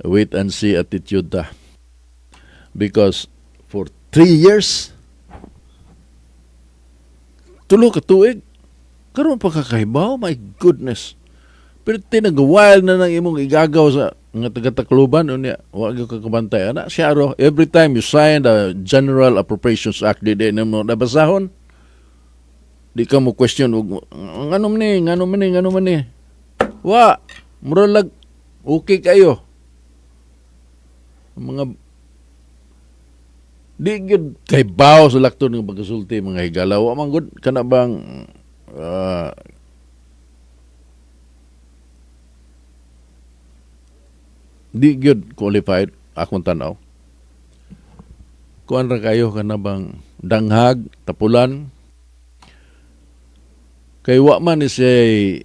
Wait and see attitude ta. Because for 3 years, 3 ka tuig, karon pa kakahibaw, my goodness. Pero tinag-while na nang imong igagaw sa nga taga-Tacloban, unya, wa gyud ka kabantay. Ana, siya ro, every time you sign the General Appropriations Act, di di mo nabasahon, di ka mo question, ug ngano man ni, ngano man ni, ngano man ni. Wa, mura okay kayo. Ang mga di gyud kay baw sa lakton nga pagkasulti, mga higala, wa man gud kana bang di gyud qualified akong tanaw. Kuan ra kayo, kana bang danghag tapulan, kay wa man is a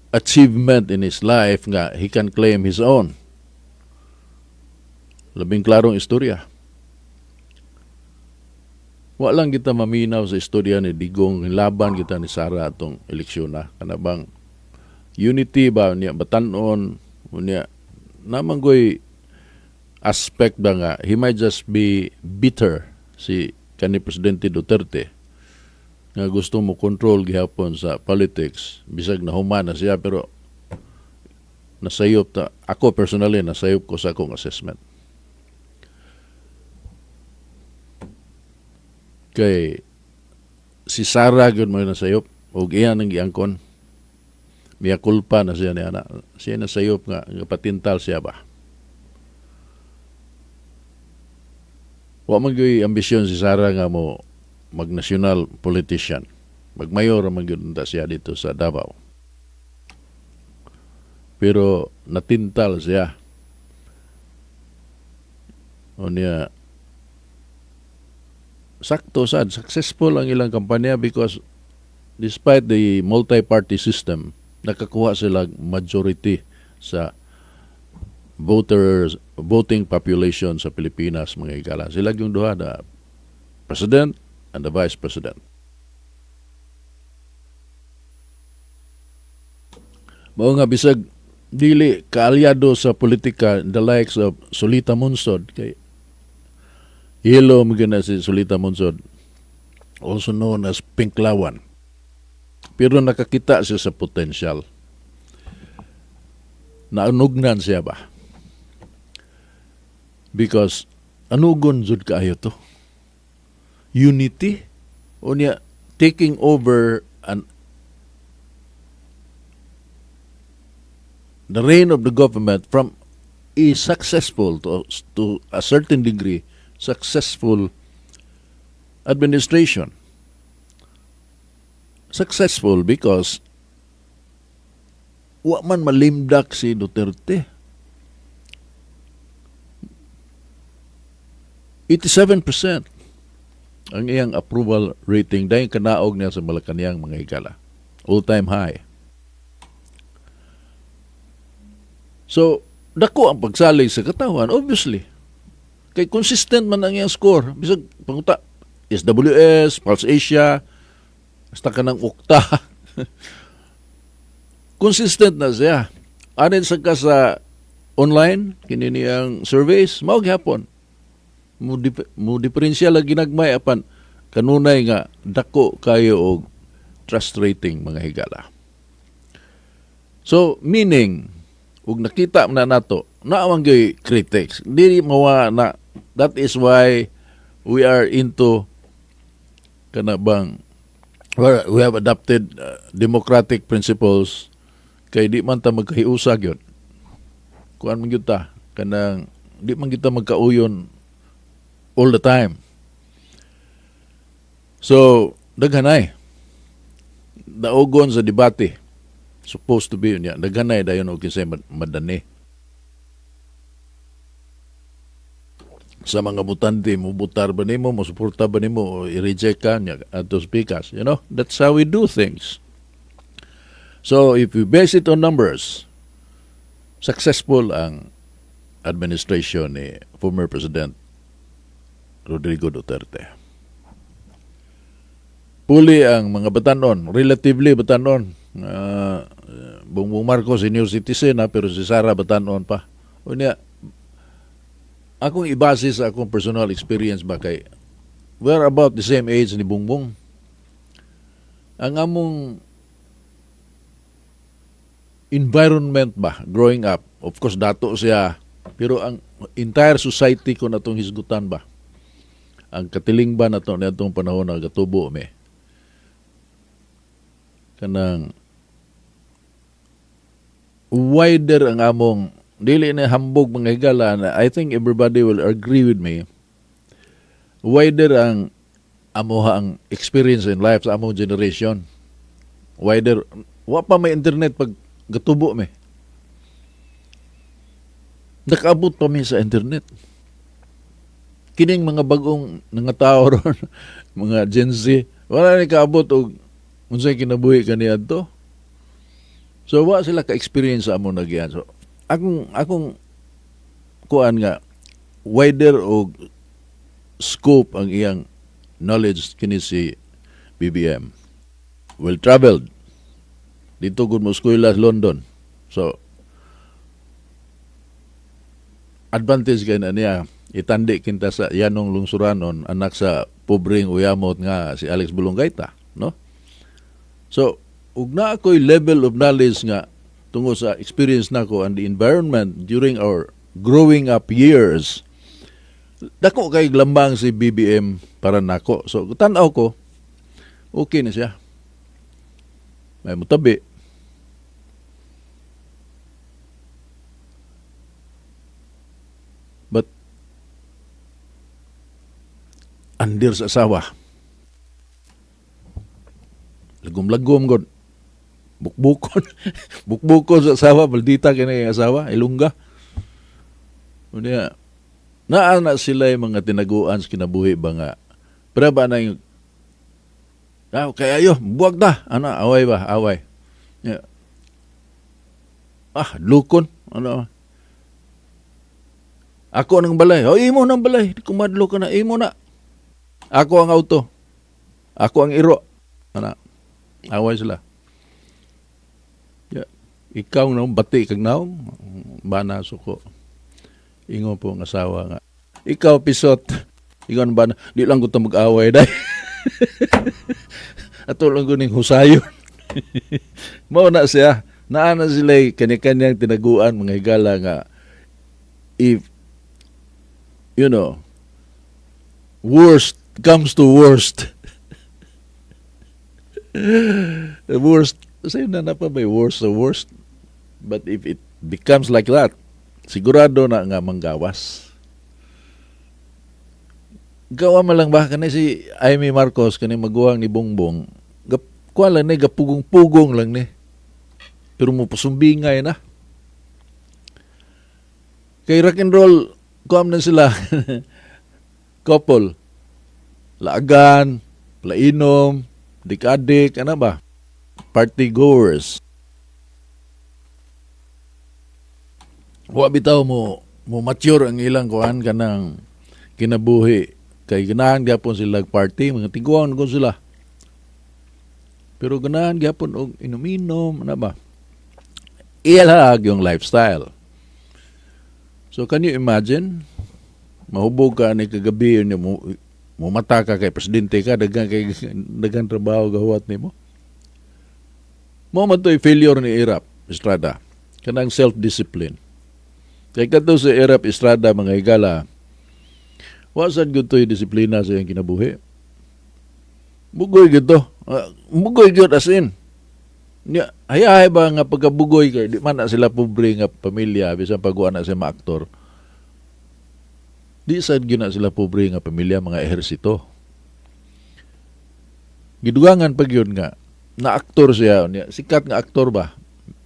achievement in his life nga he can claim his own. Labing klarong istorya, wa lang kita maminaw sa istorya ni Digong, laban kita ni Sara atong eleksyon na kana bang unity ba niya, batanon niya, naman goy aspect ba nga he might just be bitter si kani Presidente Duterte nga gusto mo control gihapon sa politics bisag nahuman na siya. Pero nasayop ta. Ako personally, nasayop ko sa akong assessment kay si Sara gyud mo nasayop ug iya nang giangkon. Mea culpa na siya niya na siya nasayop nga patintal siya ba. Wa man gyud ambisyon si Sara nga mo mag-national politician. Magmayor man gyud unta siya dito sa Davao. Pero natintal siya. Unya sakto sad, successful ang ilang kampanya because despite the multi-party system, nakakuha sila majority sa voters voting population sa Pilipinas, mga higala. Sila yung duha, the president and the vice president. Mao nga bisag dili kaalyado sa politika the likes of Solita Monsod, kay Hilo mo na si Solita Monsod, also known as Pinklawan. Pero nakakita siya sa potential. Naanugnan siya ba? Because anugon jud kaayo to. Unity unya taking over an the reign of the government from a successful to a certain degree successful administration. Successful because wa man malimdak si Duterte. 87% ang iyang approval rating dahil kanaog niya sa Malacanang, mga higala. All-time high. So, dako ang pagsalig sa katawan, obviously. Kay consistent man ang iyang score. Bisag panguta, SWS, Pulse Asia, hasta ka ng Okta. Consistent na siya. Anin sa ka sa online, kini niyang surveys, mao gihapon. Mo diferensya lang ginagmay apan kanunay nga dako kayo og trust rating, mga higala. So meaning ug nakita na nato na ang gyud critics, dili mawa na. That is why we are into kana bang we have adopted democratic principles, kay di man ta magkahiusa gyud. Kuan man gyud ta, kanang di man kita magkauyon all the time. So daghanay daugon sa debate supposed to be niya, daghanay dayon og kinsay madani sa mga butante, mo butar ba nimo, mo suporta ba nimo o i-reject ka niya ato speakers. That's how we do things. So if we base it on numbers, successful ang administration ni former President Rodrigo Duterte. Puli ang mga batanon, relatively batanon. Bongbong Marcos senior citizen na, pero si Sara batanon pa. Unya, Akong ibase sa akong personal experience ba, kay we're about the same age ni Bongbong. Ang among environment ba growing up, of course dato siya, pero ang entire society ko na itong hisgutan ba, ang katiling ba na to atong panahon na gatubo me, kanang wider ang among, dili na hambog, mga higala na, I think everybody will agree with me, wider ang amoha ang experience in life sa among generation, wider. Wa pa may internet pag gatubo me. Nakaabot pa mi sa internet. Kining mga bagong mga tao ron, mga Gen Z, wala ni kaabot og unsay kinabuhi kaniadto. So wa sila ka-experience sa among nagyan. So akong kuan nga wider og scope ang iyang knowledge kini si BBM. Well traveled. Didto gud mo eskwela sa London. So advantage kay na niya itandi kinta sa yanong lungsuranon, anak sa pobreng uyamot nga si Alex Bolongaita, no? So ug naa ko'y level of knowledge nga tungod sa experience nako and the environment during our growing up years, dako kay lambang si BBM para nako. So tan-aw ko, okay na siya, may mutabi. But andir sa asawa, lagom-lagom god, bukbukon bukbukon sa asawa, maldita kini ang asawa, ilungga. Unya naa na sila yung mga tinaguan sa kinabuhi ba nga pero ba na yung kaya ayo buwag ta ana, away ba, away. Yeah. Lukon ano, ako nang balay. O imo nang balay, di kumadlo ka na, imo na. Ako ang auto, ako ang iro ana, away sila. Yeah. Ikaw na bati kag naong bana, suko. Ingon po ang asawa nga, "Ikaw pisot." Ingon ba na, "Di lang ko ta mag-away dai. Ato lang ko ning husayon." Mao na siya. Naa na sila kanya-kanyang tinaguan, mga higala, nga if worst comes to worst, the worst, sa'yo na na pa may worst the worst, but if it becomes like that, sigurado na nga manggawas. Gawa man lang ba kani si Imee Marcos, kani maguwang ni Bongbong, gap, kuha lang ni, gapugong-pugong lang ni, pero mo pasumbingay na kay rock and roll. Kuha na sila, couple, laagan, plainom, dik-adik, ano ba, party goers. Wa bitaw mo mature ang ilang kuan kanang kinabuhi kay ganahan gyapon sila party, mga tiguang ko sila, pero ganahan gyapon og inom-inom, ano ba, ila yung lifestyle. So can you imagine, mahubog ka ni kagabi niya mo, mumata ka kay presidente ka, daghan kay daghan trabaho gahuwat nimo. Mo man to'y failure ni Erap Estrada, kanang self-discipline. Kay kadto si Erap Estrada, mga higala, wa sad gud to'y disiplina sa iyang kinabuhi. Bugoy gito. Bugoy gyud as in. Nya, hayahay ba nga pagkabugoy kay di man na sila pobre nga pamilya bisan pag na siya maaktor. Di sad gyud na sila pobre nga pamilya, mga ehersito. Gidugangan pag yun nga na aktor siya niya, sikat nga aktor ba.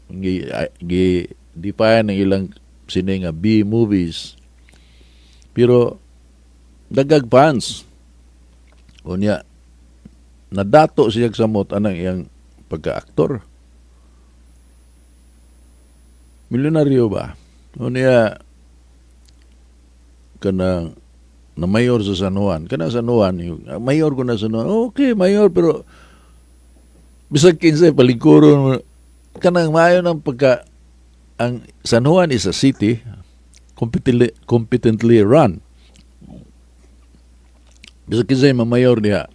Gi define ang ilang sine nga B movies. Pero dagag fans. Unya nadato siya samot anang iyang pagka-aktor. Milyonaryo ba? Unya kanang na mayor sa San Juan. Kana San Juan, yung, mayor ko na San Juan. Okay, mayor, pero bisag kinsay palingkuron mo. Kanang maayo ng pagka ang San Juan is a city. Competently run. Bisag kinsay mamayor diha,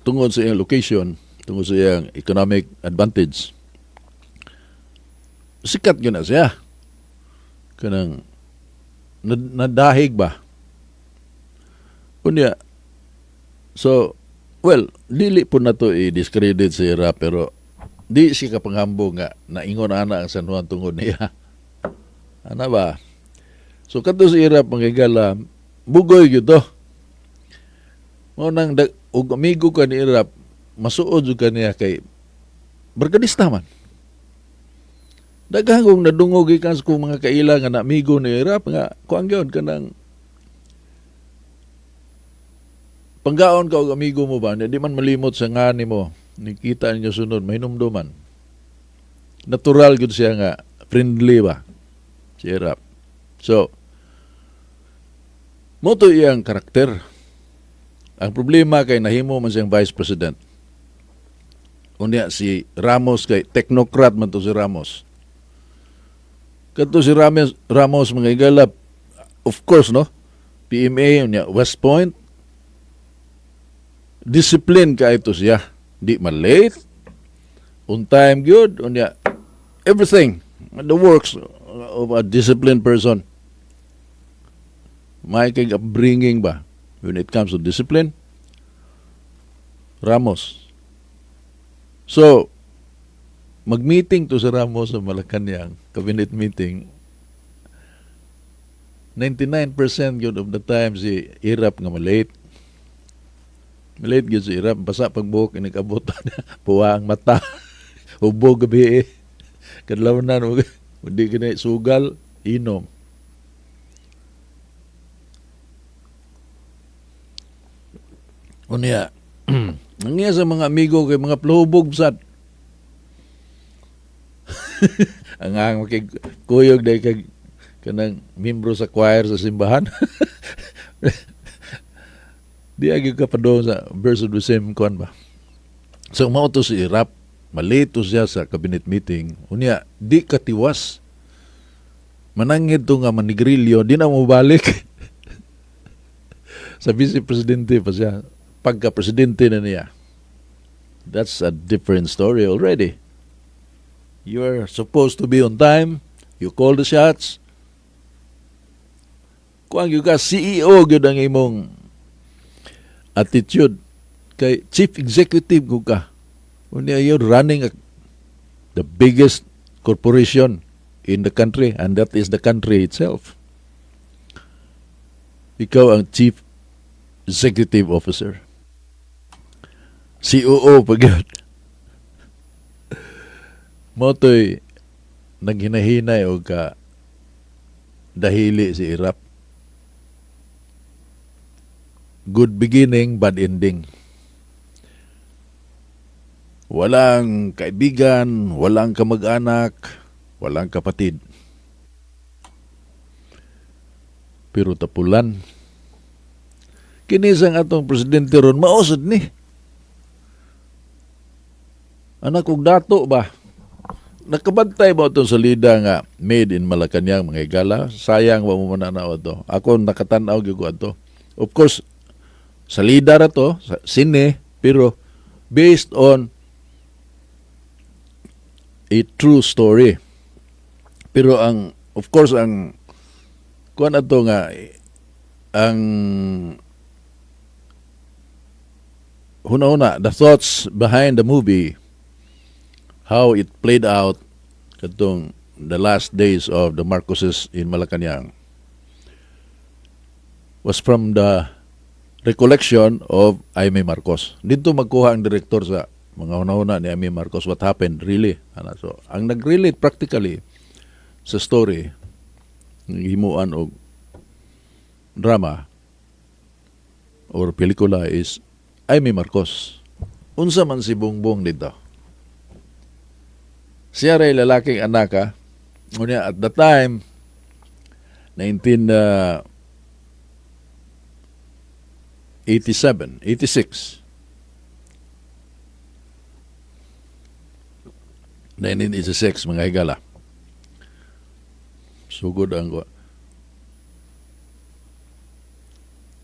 tungod sa iyang location, tungod sa iyang economic advantage, sikat gyud na siya. Kanang nadahig ba? Unya, so, well, dili po na to i-discredit si Erap, pero di siya kapanghambog nga naingon ana ang San Juan tungod niya. Ana ba? So kato si Erap, mga higala, bugoy gyud to. Mao nang og amigo ka ni Erap, masuod jud ka niya kay barkadista man. Daghan kong nadungog gikan sa kong mga kaila nga naamigo ni Erap nga kuan gyud, kanang panggaon ka og amigo mo ba, di man malimot sa ngani mo. Nikita ninyo sunod, mahinumduman. Natural gyud siya nga friendly ba si Erap. So, mao to iyang karakter. Ang problema kay nahimo man siyang vice president. Unya si Ramos kay technocrat man to si Ramos. Kadto si Ramos, Ramos, mga higala, of course, no? PMA, unya West Point. Discipline ka ito siya. Di man late. On time good. Unya, everything. The works of a disciplined person. May kay upbringing ba when it comes to discipline? Ramos. So, mag-meeting to si Ramos sa Malacanang, cabinet meeting, 99% yun of the time si Erap nga malate. Malate gyud si Erap, basa pagbuhok inig-abot, puwa ang mata, ubo gabi eh. Kadlawnan, hindi kini sugal, inom. Unya, ang iya sa mga amigo kay mga plubog sad. Ang ang makikuyog dahil kay kanang membro sa choir sa simbahan. Di agi ka pa doon sa verse of the same kuan ba. So mao to si Erap, malito siya sa cabinet meeting. Unya, di katiwas. Manangid to nga manigrilyo, di na mo balik. Sa vice presidente pa siya. Pagka-presidente na niya, that's a different story already. You're supposed to be on time. You call the shots. Kung ang ka CEO gyud ang imong attitude kay chief executive ko ka. Unya you're running the biggest corporation in the country, and that is the country itself. Ikaw ang chief executive officer. COO pa gyud. Mao to'y naghinahinay og ka dahili si Erap. Good beginning, bad ending. Walang kaibigan, walang kamag-anak, walang kapatid. Pero tapulan. Kini sang atong presidente ron, mausad ni. Anak og dato ba? Nakabantay ba itong salida nga Made in Malacanang, mga higala? Sayang ba mo mananaw ito? Ako nakatanaw gyud ko ato. Of course, salida ra to, sine, pero based on a true story. Pero ang, of course, ang kuan ato nga ang huna-huna, the thoughts behind the movie, how it played out katong the last days of the Marcoses in Malacanang, was from the recollection of Imee Marcos. Dito magkuha ang direktor sa mga huna-huna ni Imee Marcos, what happened really. Ana, so, ang nag-relate practically sa story, himuan og drama or pelikula, is Imee Marcos. Unsa man si Bongbong dito? Siya ray lalaking anak ha. Unya at the time 1987, 86. 1986, mga higala. Sugod ang kuha.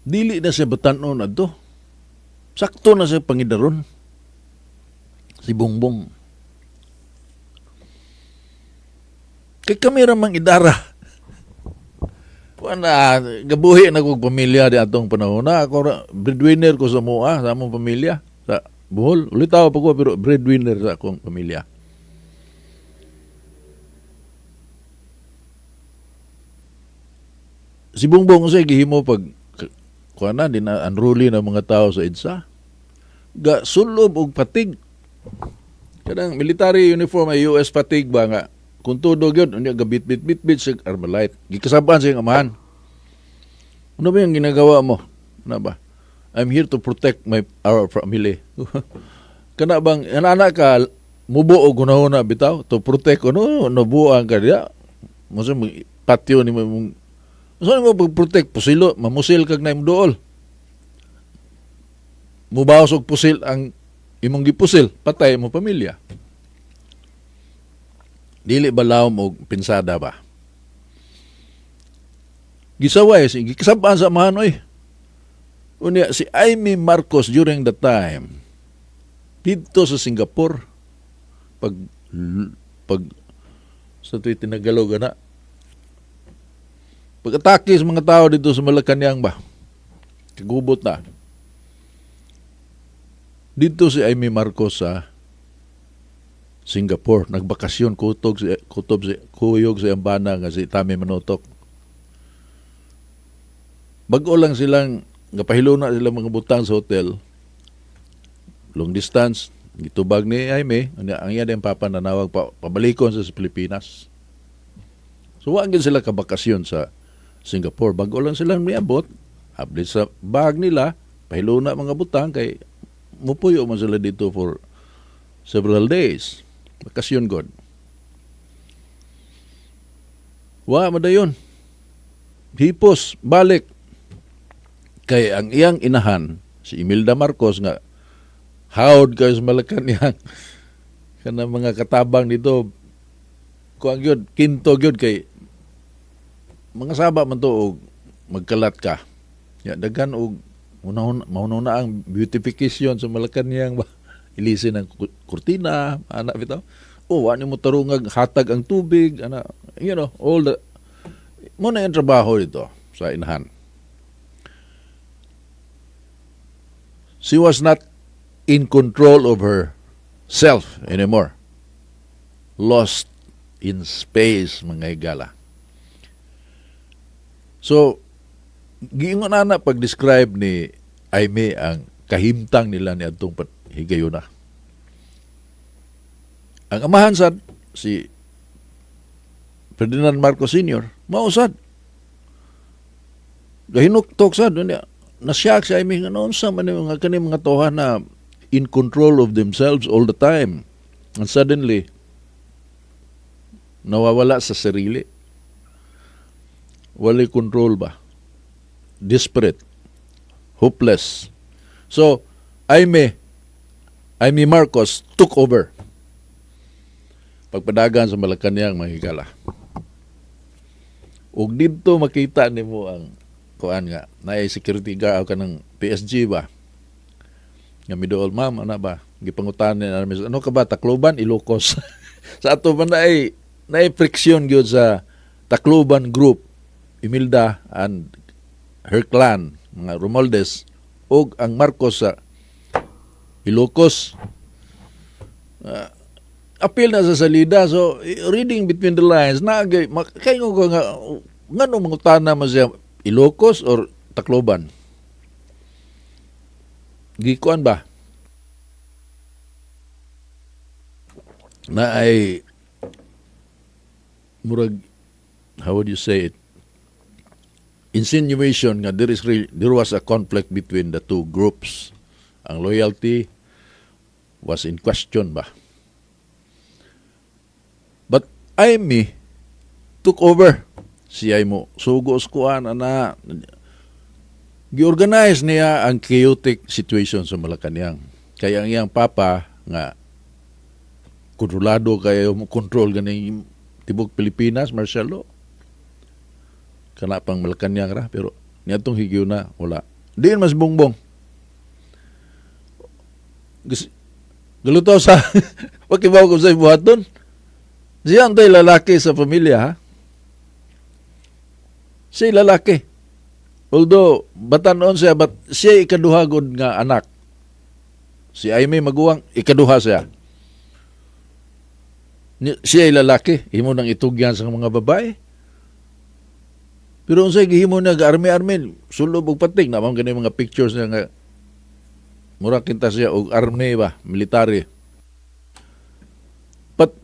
Dili na siya batanon adto. Sakto na siya pangidaron. Si Bongbong. Kay kami ra mang idara. Wala, gabuhi na kog pamilya di atong panahon na. Ako ra, breadwinner ko sa mua, sa among pamilya. Sa Bohol, ulitaw pa ko pero breadwinner sa akong pamilya. Si Bongbong unsay gihimo pag kuan na di na unruly na mga tao sa EDSA. Ga sulob og fatigue. Kanang military uniform ay US fatigue ba nga kung tudo gyud unya ga bit bit bit bit sa Armalite. Gikasabaan sa iyang amahan. Ano ba yung ginagawa mo? Ano ba? I'm here to protect my our family. Kana bang anak ka mubo og hunahuna bitaw to protect ano nabuang ka diya. Mo sa patio ni mo so mo pag-protect pusilo, mamusil kag na imong duol. Mubawas og pusil ang imong gipusil, patay mo pamilya. Dili ba lawom og pinsada ba? Gisaway, si gikasabaan sa amahan oy. Unya si Imee Marcos during the time didto sa Singapore pag sa tuwi tinagalog ana pag-atake sa mga tao dito sa Malacanang ba, kagubot na dito si Imee Marcos sa Singapore, nagbakasyon kutog si kutob si kuyog sa ambana nga si Tami Manotok. Bag-o lang silang gapahiluna sila mga butang sa hotel, long distance gitubag ni Imee. Ang iya din papa nanawag pa, pabalikon sa Pilipinas. So wa gyud sila kabakasyon sa Singapore. Bag-o lang silang miabot, update sa bag nila, pahiluna mga butang kay mupuyo man sila dito for several days, bakasyon god. Wa madayon, hipos balik kay ang iyang inahan si Imelda Marcos nga hawd kayo sa Malacanang kana mga katabang dito kuan gyud kinto gyud kay mga saba man to og magkalat ka ya daghan og unahon mauna ang beautification sa Malacanang ba, ilisin ang kurtina ana bitaw, oh wa nimo tarungag hatag ang tubig ana, all the mo na yung trabaho dito sa inahan. She was not in control of herself anymore. Lost in space, mga higala. So, giingon na na pag-describe ni Imee ang kahimtang nila ni atong higayuna. Ang amahan sad, si Ferdinand Marcos Sr., mausad. Gahinuktok sad, niya. Nasyak si Imee nga noon sa man mga kani mga toha na in control of themselves all the time. And suddenly, nawawala sa sarili. Walay control ba? Desperate. Hopeless. So, Imee Marcos took over. Pagpadagan sa Malacanang, mga higala. Ug didto makita nimo ang kuan nga naay security guard ka ng PSG ba nga miduol, ma'am, ana ba gipangutan ni namin, ano ka ba, Tacloban, Ilocos? Sa ato ba naay friction gyud sa Tacloban group, Imelda and her clan, mga Romualdez, ug ang Marcos sa Ilocos. Apil na sa salida. So reading between the lines na kay ko nga ngano mangutana man siya Ilocos or Tacloban. Gikuan ba? Na ay murag, how would you say it? Insinuation nga there was a conflict between the two groups. Ang loyalty was in question ba? But Imee took over. Siya mo sugo sa kuan ana, giorganize niya ang chaotic situation sa Malacanang. Kaya ang iyang papa nga kontrolado kayo mo control ganing tibok Pilipinas, martial law. Kana pang Malacanang ra, pero niadtong higayon wala. Diin mas Bongbong. Galutaw sa pakibaw ko sa buhaton. Siya ang tay lalaki sa pamilya, ha? Siya lalaki. Although, batanon siya, but siya ikaduha gud nga anak. Si Imee maguwang, ikaduha siya. Siya ay lalaki, imo nang itugyan sa mga babae. Pero unsay gihimo niya, ga-army-army, sulob og pating, naman gani mga pictures niya nga mura kinta siya og army ba, military. But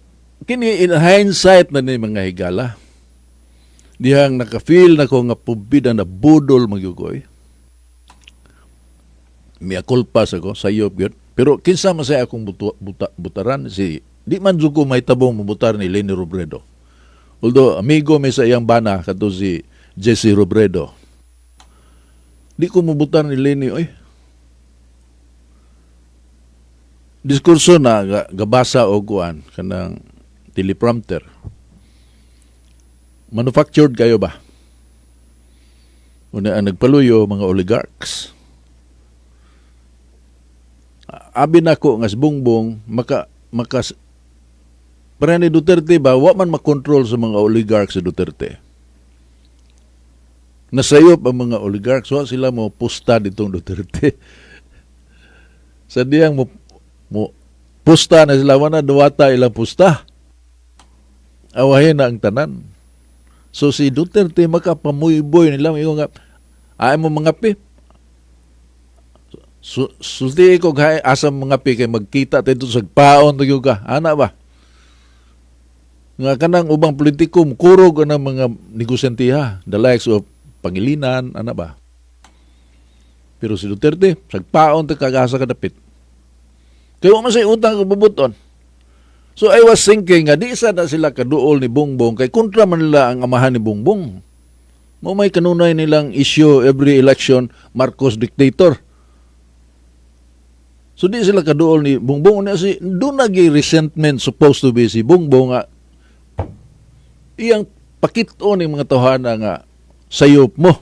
kini in hindsight na ni, mga higala. Dihang naka-feel na ko nga pubida na budol magyugoy. Mea culpa sa ko, sayop gyud. Pero kinsa man say akong butaran, si di man jud ko may tabong mabutar ni Leni Robredo. Although amigo mi sa iyang bana kadto si Jesse Robredo. Di ko mabutar ni Leni oy. Diskurso na gabasa og kuan kanang teleprompter. Manufactured kayo ba? Una ang nagpaluyo mga oligarchs. Abi nako nga si Bongbong maka maka para ni Duterte ba, wa man makontrol sa mga oligarchs si Duterte. Nasayop ang mga oligarchs, wa sila mo pusta ditong Duterte. Sa diyang mo pusta na sila, wa na duwata ilang pusta. Awahin na ang tanan. So si Duterte makapamuyboy nila, ingon nga ay mo mga pi. Sulti ko kay asa mga pi kay magkita tayo sa paon tayo ka. Ana ba? Nga kanang ubang politiko kurog ang mga negosyante ha, the likes of Pangilinan, ana ba? Pero si Duterte, sagpaon ta kagasa kadapit. Kaya wa man say utang kabubuton. So I was thinking nga di sa na sila kaduol ni Bongbong kay kontra man nila ang amahan ni Bongbong. Mo may kanunay nilang issue every election, Marcos dictator. So di sila kaduol ni Bongbong. Unya si doon nagi resentment supposed to be si Bongbong nga iyang pakit-on ni mga tawhana nga sayop mo.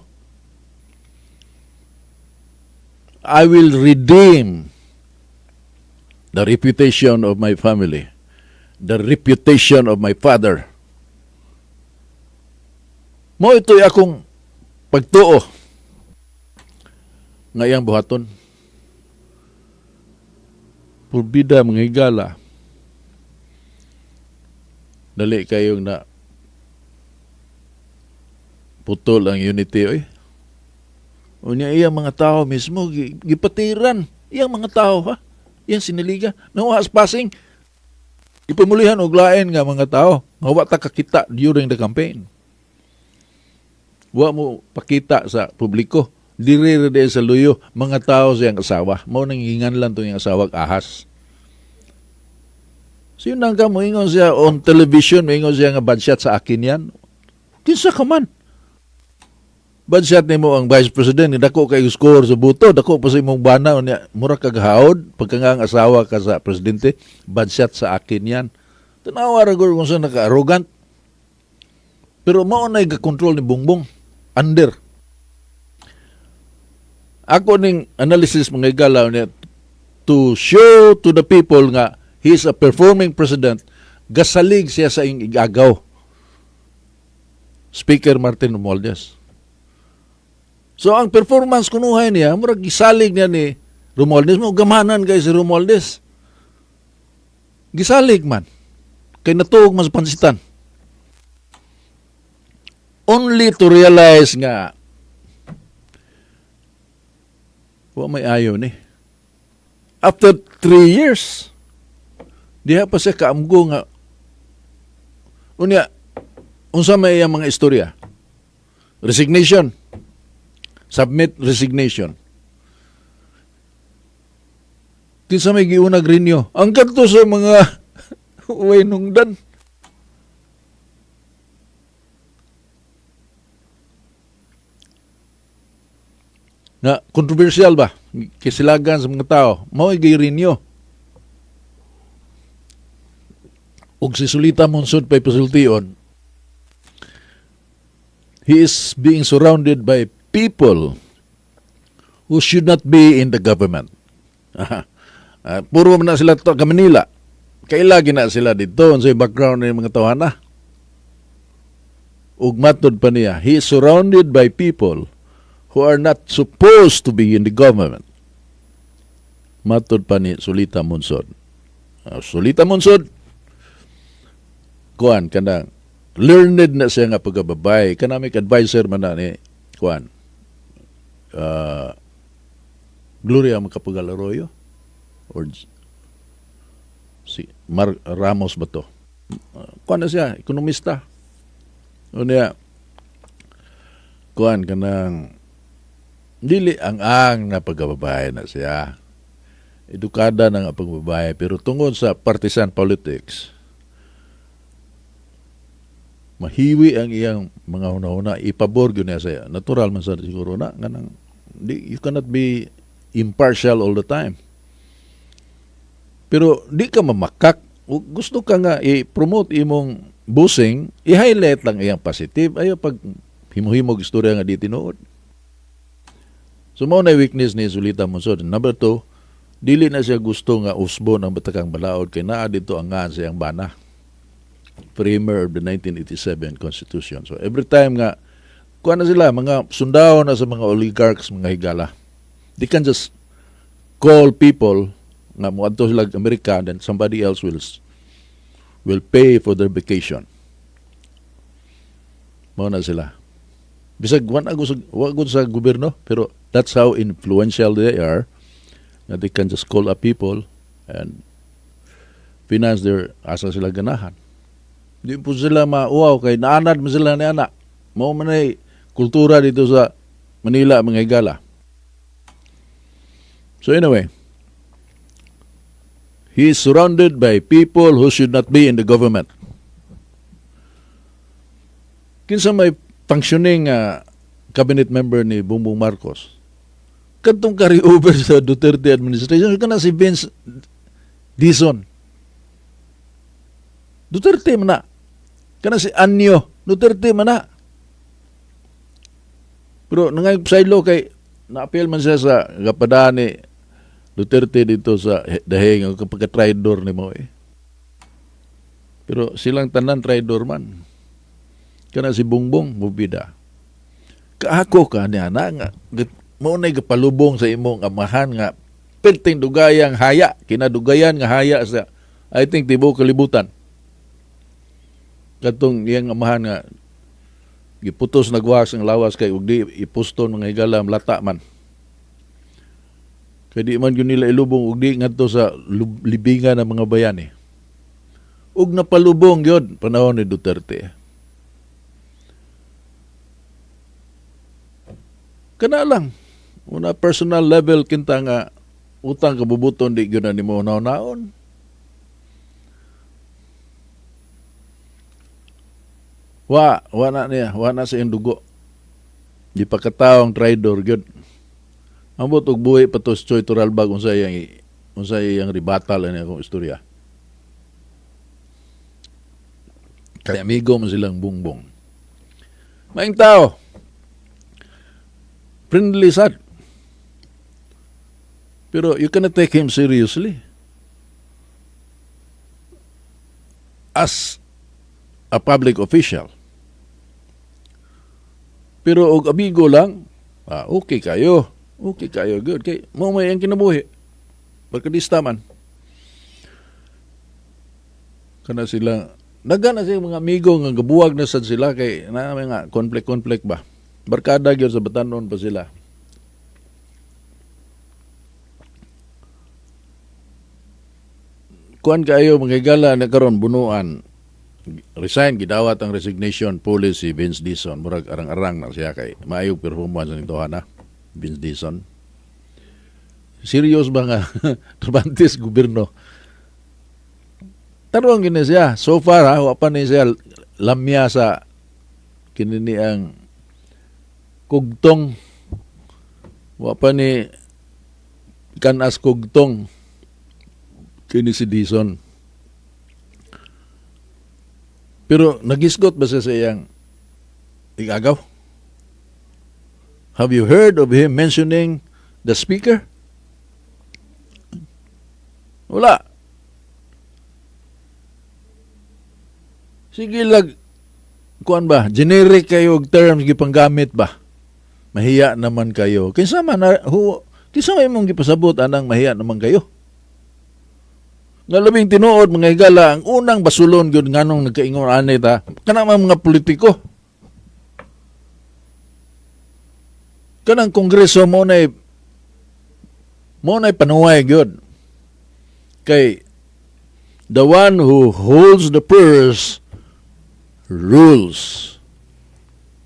I will redeem the reputation of my family, the reputation of my father. Mo ito'y akong pagtuo nga iyang buhaton. Purbida, mga higala. Dali kayong na putol ang unity oy. Unya iyang mga tao mismo gipatiran iyang mga tao ha. Iyang siniliga nawa passing ipamulihan og lain nga mga tao nga wa ta kakita during the campaign. Wa mo pakita sa publiko. Diri ra di sa luyo mga tao sa iyang asawa. Mao nang hingan lang tong iyang asawa ahas. So yun lang ka, moingon siya on television, moingon siya nga bad shot sa akin yan. Kinsa ka man? Bad shot nimo ang vice president, dako kay score sa buto, dako pa sa imong bana, unya, mura kag haod, pagka nga ang asawa ka sa presidente, bad shot sa akin yan. Tanawa ra gud kung sa naka-arrogant. Pero mao na control ni Bongbong. Under. Ako ning analysis, mga higala, niya, to show to the people nga he is a performing president, gasalig siya sa iyang igagaw, Speaker Martin Romualdez. So ang performance kunuhay niya, murag gisalig niya ni Romualdez mo, gamanan kay si Romualdez. Gisalig man. Kay natuog man sa pansitan. Only to realize nga wa may ayo ni. After 3 years, diha pa siya kaamgo nga unya unsa may iyang mga istorya? Resignation. Submit resignation. Kinsa may giunag rinyo? Ang kadto sa mga way nungdan. Na controversial ba? Kisilagan sa mga tao. Mao girinyo. Ug si Sulita Monsod pa'y pasultion, he He is being surrounded by people who should not be in the government. Puro man na sila to ka Manila. Kaila na sila dito sa background ng mga tawhana. Ug matod pa niya, he is surrounded by people who are not supposed to be in the government. Matod pa ni Sulita Monsod. Sulita Monsod, kuan kanang learned na siya nga pagkababay, economic advisor man na ni kuan Gloria Macapagal Arroyo or si Mar Ramos ba to? Kuan na siya, ekonomista. Unya kuan kanang dili ang na pagkababae na siya. Edukada na nga pagbabae, pero tungod sa partisan politics, mahiwi ang iyang mga hunahuna, ipabor gyud niya siya. Natural man sa siguro na kanang di, you cannot be impartial all the time. Pero di ka mamakak. Gusto ka nga i-promote imong busing, i-highlight lang iyang positive. Ayo pag himo-himog istorya nga di tinuod. So mao na weakness ni Sulita Monsod. Number two, dili na siya gusto nga usbon ang Batakang Balaod kay naa dito ang ngan sa iyang bana. Framer of the 1987 Constitution. So every time nga kuha na sila, mga sundao na sa mga oligarchs, mga higala. They can just call people nga moadto sila og Amerika, then somebody else will pay for their vacation. Mao na sila. Bisag wa gud sa gobyerno, pero that's how influential they are, that they can just call up people and finance their asa sila ganahan. Di po sila mauaw kay naanad man sila ni ana. Mao man ay kultura dito sa Manila, mga higala. So anyway, he is surrounded by people who should not be in the government. Kinsa may functioning cabinet member ni Bongbong Marcos? Kadtong carry over sa Duterte administration kana si Vince Dizon. Duterte man na. Kana si Año, Duterte man na. Pero nangay saylo kay naapil man siya sa gapadaan ni Duterte dito sa dahing ang pagka-traidor ni mo eh. Pero silang tanan traidor man. Kana si Bongbong mubida. Kaako ka niya na nga mao nay gapalubong sa imong amahan nga perting dugayang haya, kinadugayan nga haya sa, I think, tibuok kalibutan. Katong iyang amahan nga giputos na gwas ang lawas kay ug di ipuston, mga higala, lata man. Kay di man gyud nila ilubong ug di ngadto sa libingan ng mga bayani. Ug napalubong gyud panahon ni Duterte. Kana lang. Una personal level kinta nga utang kabubuton di gyud na nimo naon. Wa na niya, wa na sa iyang dugo. Di pa katawang traidor gyud. Ambot og buhi pa to si Choy Torralba unsa iyang rebuttal ani akong istorya. Kay amigo man silang Bongbong. Maing tao. Friendly sad. Pero you cannot take him seriously as a public official. Pero og amigo lang, okay kayo. Okay kayo, good. Kay mo may ang kinabuhi. Barkadista man. Kana sila, naga na sila mga amigo nga gabuwag na sad sila kay na may nga conflict-conflict ba. Barkada gyud sa batanon pa sila. Kuan kayo, mga higala, na karon bunuan resign, gidawat ang resignation policy Vince Dizon. Murag arang-arang na siya kay maayo performance nito na Vince Dizon. Serious ba nga trabantes gobyerno? Tarong gini siya. So far ha, wa pa ni siya lamya sa kini ang kugtong. Wa pa ni kanas kugtong kini si Dizon. Pero nagisgot ba siya sa iyang igagaw? Have you heard of him mentioning the speaker? Wala. Sige lag, kuan ba, generic kayo og terms gipanggamit ba? Mahiya naman kayo. Kinsa man na, kinsa may imong gipasabot anang mahiya naman kayo? Nga labing tinuod, mga higala, ang unang basulon gyud nganong nagkaingon ani ta, kanang mga politiko. Kanang kongreso mo na'y panuway gyud. Kay the one who holds the purse rules.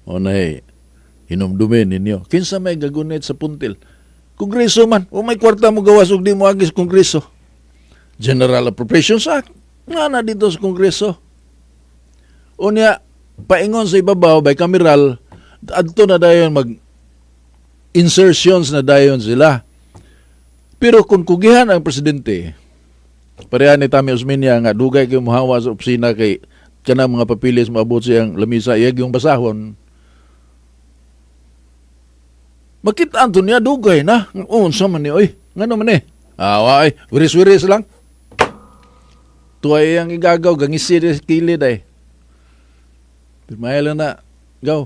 Mo na'y hinumdumin ninyo. Kinsa may gagunit sa puntil? Kongreso man. O may kwarta mo gawas ug di mo agis kongreso. General Appropriations Act. Nga na dito sa kongreso. Unya, paingon sa ibabaw, bicameral, adto na dayon mag insertions na dayon sila. Pero kung kugihan ang presidente, pareha ni Tami Osmeña nga dugay kay muhawa sa opisina kay kanang mga papilis maabot siyang lamisa iyag yung basahon. Makita anto niya dugay na. Oh, unsa man ni oy? Ngano man ni? Ah, wa ay, wiris-wiris lang. Tuway ang igagaw, gangisi di kilid ay. Pirmaya lang na, gaw.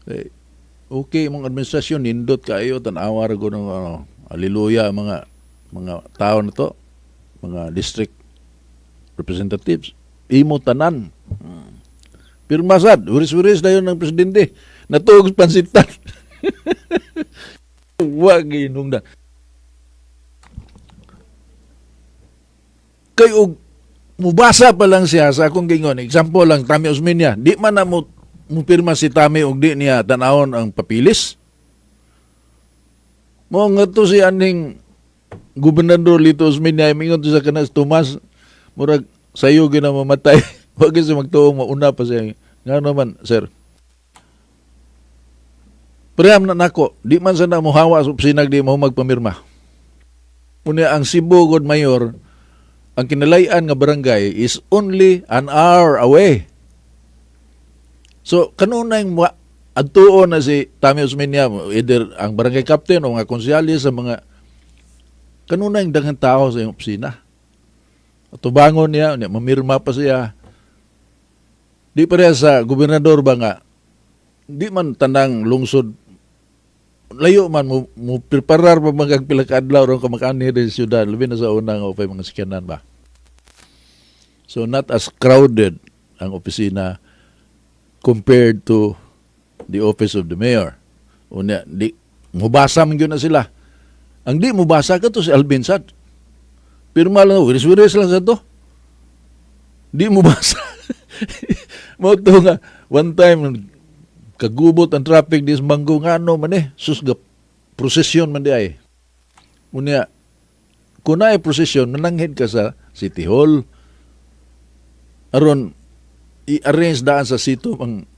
Eh, okay, mong administrasyon, nindot kayo, tanawa ra ko ng ano, hallelujah, mga tao na to, mga district representatives, imo tanan. Pirma sad, wiris-wiris dayon ng presidente. Natuog pansitan. Wag inungdan. Kay og mubasa pa lang siya sa akong gingon. Example lang, Tami Osmeña. Di man na mo mupirma si Tami og di niya tanawon ang papilis. Mo nga to si aning Gobernador Lito Osmeña, mingon to sa kanas Tomas, murag sayo gyud na mamatay. Wag gyud siya magtuo, mauna pa siya. Nga naman, sir. Preham na nako, di man sa na mohawa sa opisina, di mo magpamirma. Unya ang Cebu God Mayor, ang kinalayan nga barangay is only an hour away. So, kanunay adtuon na si Tami Osmeña, either ang barangay captain o mga konsehalis sa mga kanunay daghang tao sa iyong opisina. Tubangon niya, unya, mamirma pa siya. Di pareha sa gobernador ba nga, di man tanang lungsod, layo man, mo preparar pa mga pila ka adlaw ron ka makaanhi din sa syudad, labi na sa unang o mga sakyanan ba. So not as crowded ang opisina compared to the office of the mayor. Unya, di, mubasa man gyud na sila. Ang di mubasa ka to si Alvin Sad. Pirma lang, wiris-wiris lang sa to. Di mubasa. Mao to nga, one time, kagubot ang traffic dis Manggo, nga ano man eh, sus ga, prosesyon man di ay. Unya, kung naay prosesyon, mananghid ka sa City Hall. Aron, i-arrange daan sa sito ang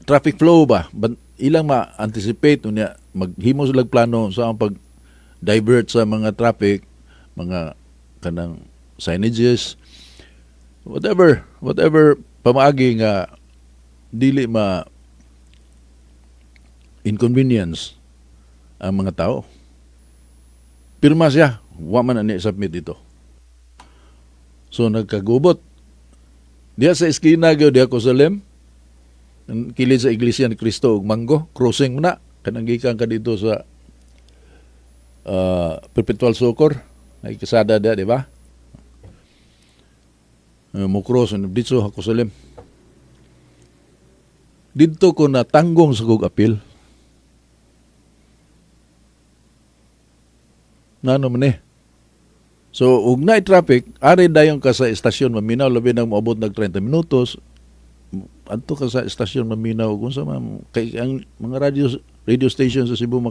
traffic flow ba? Ban, ilang ma-anticipate, unya, maghimo sila plano sa ang pag-divert sa mga traffic, mga kanang signages, whatever pamaagi nga dili ma inconvenience ang mga tao. Pirma siya, wa man ani submit dito. So nagkagubot. Diya sa eskina gyud diya ko sa Lem. Kilid sa Iglesia ni Cristo ug Manggo, crossing mo na kanang gikan ka dito sa Perpetual Succor, ay kasada diya, di ba? Mo cross dito ako sa Lem. Didto ko natanggong sa kog apil. Ngano man eh. So, ug naay traffic, ari dayon ka sa estasyon maminaw, labi nang moabot nag 30 minutos, adto ka sa estasyon maminaw, kung sa man, kay ang mga radio station sa Cebu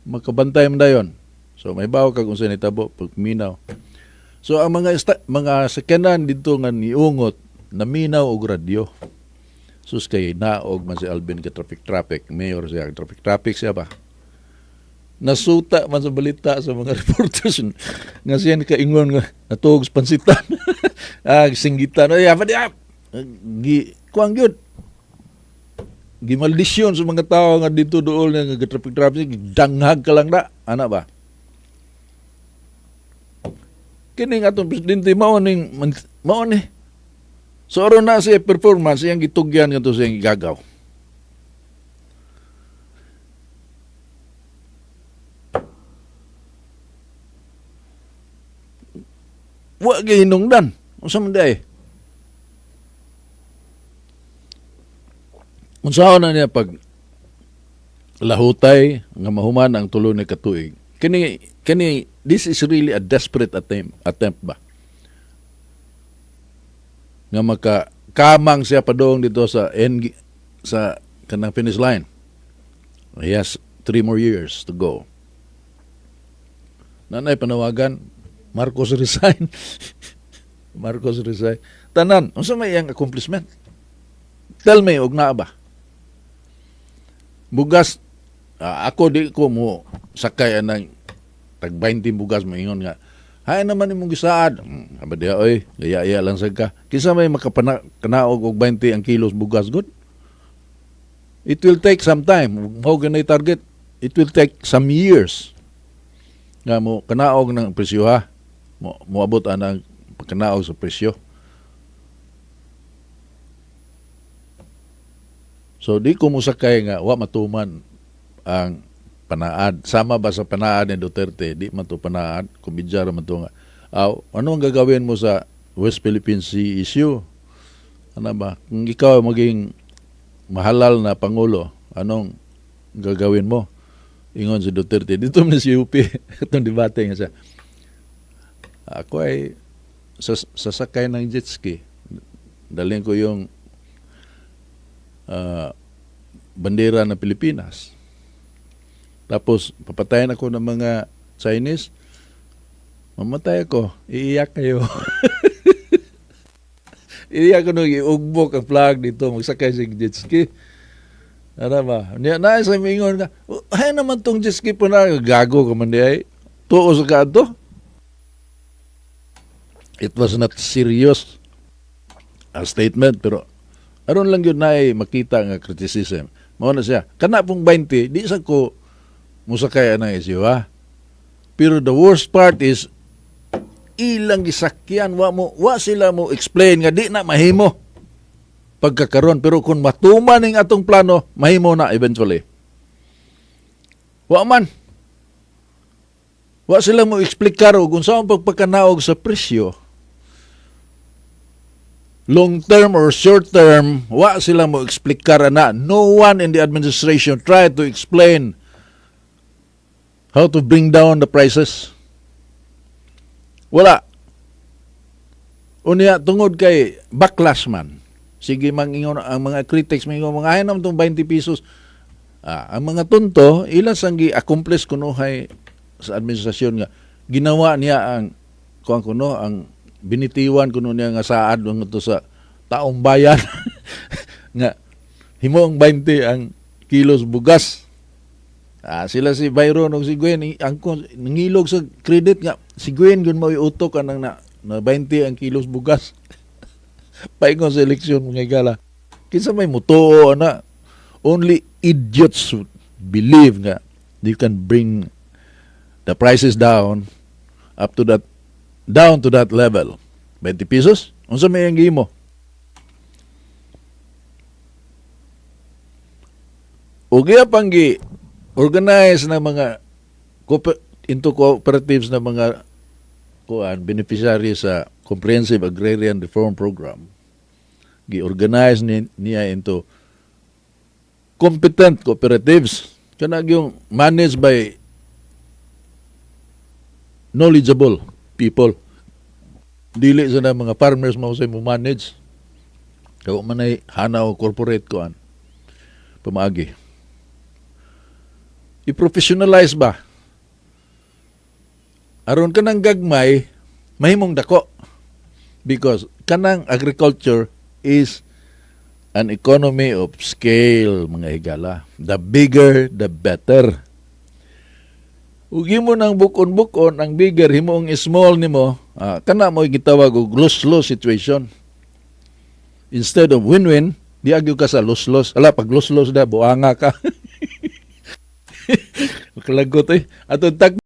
makabantay man dayon. So, may bawo ka kung sa nitabo pag minaw. So, ang mga sakyanan didto nga niungot, naminaw og radyo. Sus kay naog man si Alvin ka traffic traffic, mayor siya, traffic traffic siya ba. Nasuta man sa balita sa mga reporters nga siya nakaingon nga natuog sa pansitan. Ah, singgitan. Ay, apa di, ah. Gi, kuang gyud. Gimaldisyon sa mga tao nga dito dool nga traffic traffic, danghag ka lang na, ana ba? Kini nga atong presidente mao ning mao ni. So aron na siya performance iyang gitugyan ngadto sa iyang gigagaw. Wa gihinungdan. Unsa man diay? Unsaon na niya pag lahutay nga mahuman ang tulo ni katuig? Kini this is really a desperate attempt ba? Nga maka kamang siya padong dito sa end, sa kanang finish line. He has 3 more years to go. Nanay panawagan, "Marcos resign. Marcos resign." Tanan, unsa may iyang accomplishment? Tell me og naa ba? Bugas, ako di ko mo sakay anang tag 20 bugas, moingon nga hay naman imong gisaad. Aba diha oy, gaya lang sad ka. Kinsa may makapana kanaog og 20 ang kilos bugas gud? It will take some time. Mao ganay target. It will take some years nga mo kanaog ng presyo ha. Mo moabot anang pagkanaog sa presyo. So di ko mosakay nga wa matuman ang panaad. Sama ba sa panaad ni Duterte, di man to panaad, komedya ra man to nga. Aw, ano ang gagawin mo sa West Philippine Sea issue? Ano ba? Kung ikaw maging mahalal na pangulo, anong gagawin mo? Ingon si Duterte. Dito man si UP, itong debate nga siya. Ako ay sasakay ng jet ski. Dalhin ko yung bandera ng Pilipinas. Tapos, papatayin ako ng mga Chinese. Mamatay ako. Iiyak kayo. Iiyak ko nung iugbok ang flag dito. Magsakay sa jet ski. Ano ba? Niya na sa mingon ka. "Ay naman tong jet ski po na. Gago ka man di ay. Tuo sa kaadto." It was not serious a statement, pero aron lang yun na ay makita nga criticism. Mao na siya. Kana pong 20, di sa ko musakay ana issue ha. Pero the worst part is ilang gisakyan, wa sila mo explain nga di na mahimo pagkakaron, pero kung matuman ning atong plano, mahimo na eventually. Wa man wa sila mo eksplikar og unsa ang pagpakanaog sa presyo, long term or short term. Wa sila mo eksplikar ana. No one in the administration tried to explain how to bring down the prices. Wala. Unya tungod kay backlash man. Sige, mangingon ang mga critics, mangingon mga ay naman tong 20 pesos. Ang mga tunto ilan sang gi-accomplish kunuhay sa administrasyon nga ginawa niya ang kuan kuno, ang binitiwan kuno niya nga saad ngadto sa taong bayan nga himoong 20 ang kilos bugas. Sila si Byron ug si Gwen ang nangilog sa credit nga si Gwen gun mo utok anang na 20 ang kilos bugas. Paingon sa eleksyon, mga higala. Kinsa may mutuo ana? Only idiots would believe nga you can bring the prices down up to that down to that level. 20 pesos? Unsa may ang gihimo? Ug iya pang gi organize na mga into cooperatives na mga kuan beneficiary sa Comprehensive Agrarian Reform Program. Gi-organize niya into competent cooperatives kana yung managed by knowledgeable people, dili sa na mga farmers mao say mo manage kay wa man ay hanaw corporate kuan pamaagi. I-professionalize ba aron kanang gagmay mahimong dako, because kanang agriculture is an economy of scale, mga higala. The bigger, the better. Ug himo nang bukon-bukon ang bigger, himoong small nimo, kana mo gitawag og lose-lose situation instead of win-win. Di agyo ka sa luslos. Ala, pag luslos da, buanga ka. Makalagot eh. Atong tag